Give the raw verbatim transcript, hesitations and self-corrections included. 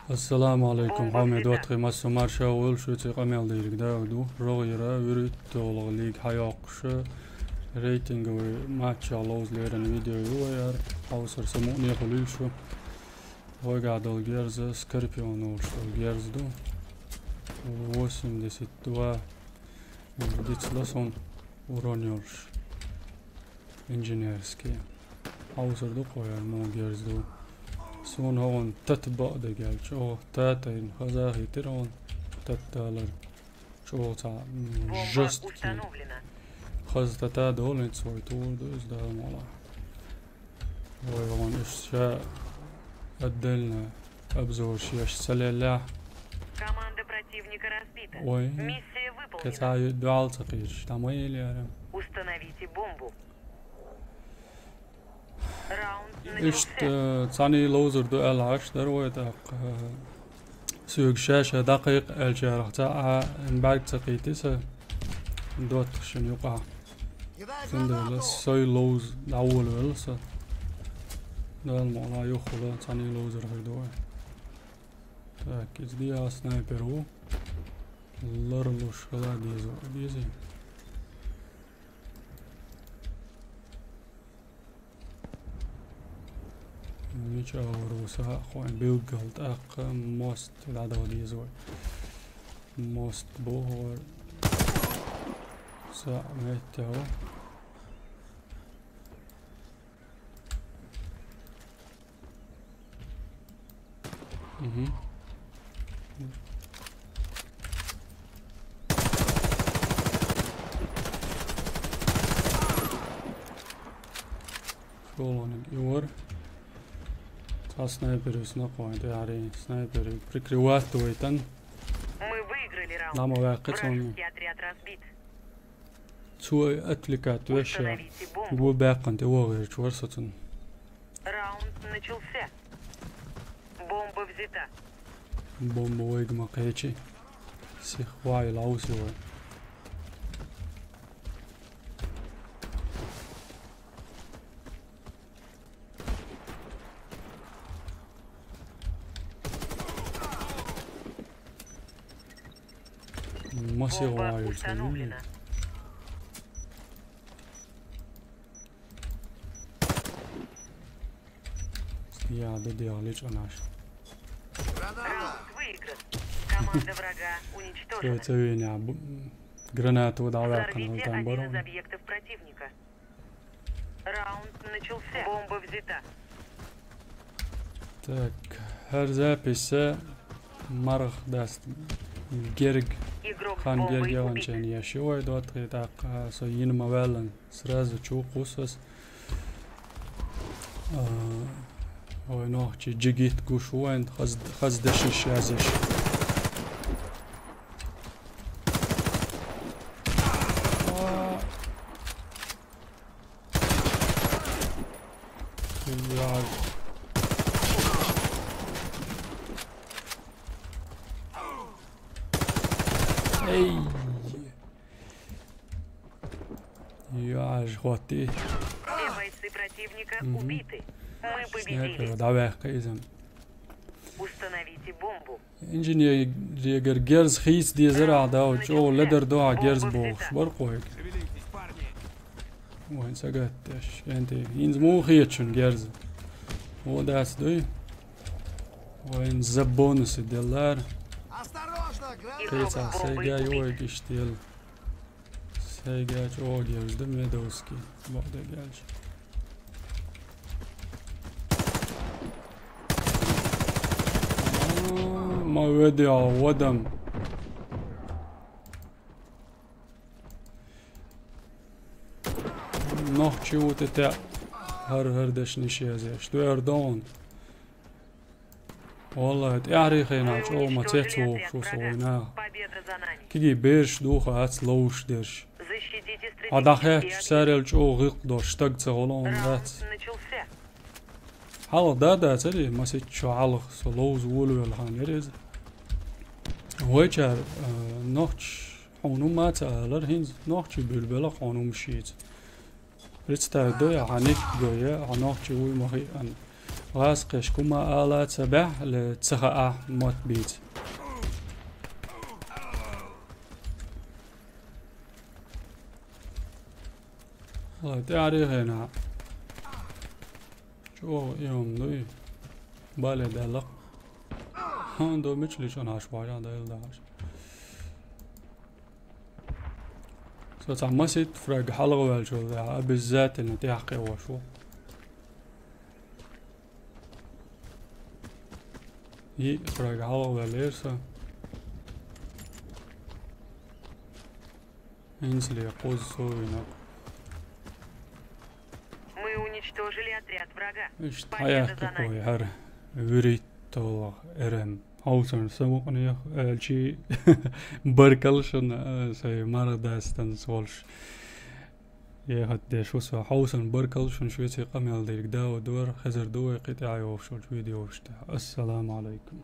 Ассаламу алейкум, хьоме доттагӀий, массо марша волаш, шуца къамел дийриг да ду. РогӀера вуьрхӀитталгӀа лига хьайоаккхаш, рейтинговый матчах ловза лерина видео ю вай яр. Хьовсар самукъане хуьлийла шу. Вайгахь долу герз Скорпион олуш долу герз ду. Восемьдесят два дицло сон урон йолуш. Инженерский. Хьовсар ду кхо яр, муха герз ду. Суна хӀогӀун тата бакъдерг аьлча, оха тата йина хаза хетира хӀогӀун тата далар. ЧӀогӀа цхьа, м, жесткий. Хаза тата долу, хӀинца вай тур ду иза, Дала мукъ лахь. Вай хӀогӀун иштта ша отдельно обзорш еш ца леллехь. Команда противника разбита. Ой. Миссия выполнена. Кхин цхьа дуьхьал ца кхийраш, там ма елла яра. Установите бомбу. Раунд начался. Иштта, э, цхьаьний ловзар ду аьлла Ӏаш дара вай тӀаккха, э, соьга ша-ша дӀакхайкха аьллачарах цхьа а бӀаьрг ца кхийтира сан доттагӀашна юкъахь. Цундела сой ловза дӀаволавелла сан. Дала мукъ лахь, юххехула цхьаьний ловзар хир ду вай. Так, иза дехьа снайпер ву. Ларлуш хила деза, дезий? Мича а вара ву, са а хойн билггал тӀаккха мост дӀадала деза вай. Мост бохор. Са а меттехь ву. Мгм. ШолгӀаниг ивар. Цхьа снайпер висна кхойн тӀе, хӀара снайпер прикрывать дойтан. Мы выиграли раунд. Ламо ваьккхи цунна. Вражеский отряд разбит. Цо отвлекать веш ша. Установите бомбу. Го баьккхина тӀе вогӀийча вара со цунна. Раунд начался. Бомба взята. Бомба вайга ма кхечи. Сих вай лаус вай. Масех вай. Я, да делали, что наш. Раунд выигран. Команда врага уничтожена. Цевени, а, б-, гранату давай. Взорвите один из объектов противника. Раунд начался. Бомба взята. Так, хӀара записе марха даст герг. Игрок с бомбой убит. Хан герг яланчен яши вай доттагӀий, тӀаккха со йина ма ваьллан. Сразу чу кхуссас. А, ой, нохчи джигит гуш вайн, хаз-, хаз дешиш язиш. А. Яр. Эй. Яж хватти. Все бойцы противника убиты. Мы победили. Снайпер, давай, кайзам. Установите бомбу. Инженер егер герз хийца дезара а дав, чӀо ледар до а герз бохуш бар кхойг. Вайн сагаттеш, энти, инз муха хеташ шун герз? Во дац дуй? Вайн за бонусы деллар. Осторожно, граната! Кайца сайга йойгиш дел. Сайга чӀо герз да медовский. Бо дегаш. Ма веди а вадам. Нохчи ву те те хӀар-хӀар дешнаш язеш. Дуьр дон. Валлахи, тӀаьхьарий хенахь чӀогӀа ма цец вохуш ву со вайна. Киги берш духа ац ловш дерш. А дахьаьчча царел чӀогӀа гӀикъ дош, стаг ца гӀоло он дац. Хьалха да-да цари, масиччо хьалха со ловза волавелла хан яр иза. Вайчар, а, нохч хьуна ма ца алар хӀинца, нохчи билбелах хьуна ма шийца. Представь, до я хьан ник го я, хьан нохчи вуй ма хиъан. ГӀазкхашка хӀума ала ца баьхьа, ца хаахь мотт бийца. Ла, тӀаьхьарий хьайна. ЧӀогӀа и хӀума дуй. Бале даьлла. ХӀан, до мича лича Ӏаш бажа, дайла дахьаш. Со цхьа масийтта фраг хьалха ваьлча, обязательно тӀехь кхевош ву. И фраг хьалха ваьллера со. ХӀинцале кхузза совина. Мы уничтожили отряд врага. Иштта хьаяьккхи кхо яхьара вуьрхӀитталгӀа эрен. Хьовсарна самукъанех, аьлчи баркалла шуна, а, сай марха дастанца волуш. Яхат деш ву со. Хьовсарна баркалла шуна, шуьца къамел дерг Дауд вара, хезар ду вай кхин тӀаьхьа йогӀуш волчу видеош тӀехь. Ассаламу Ӏалайкум.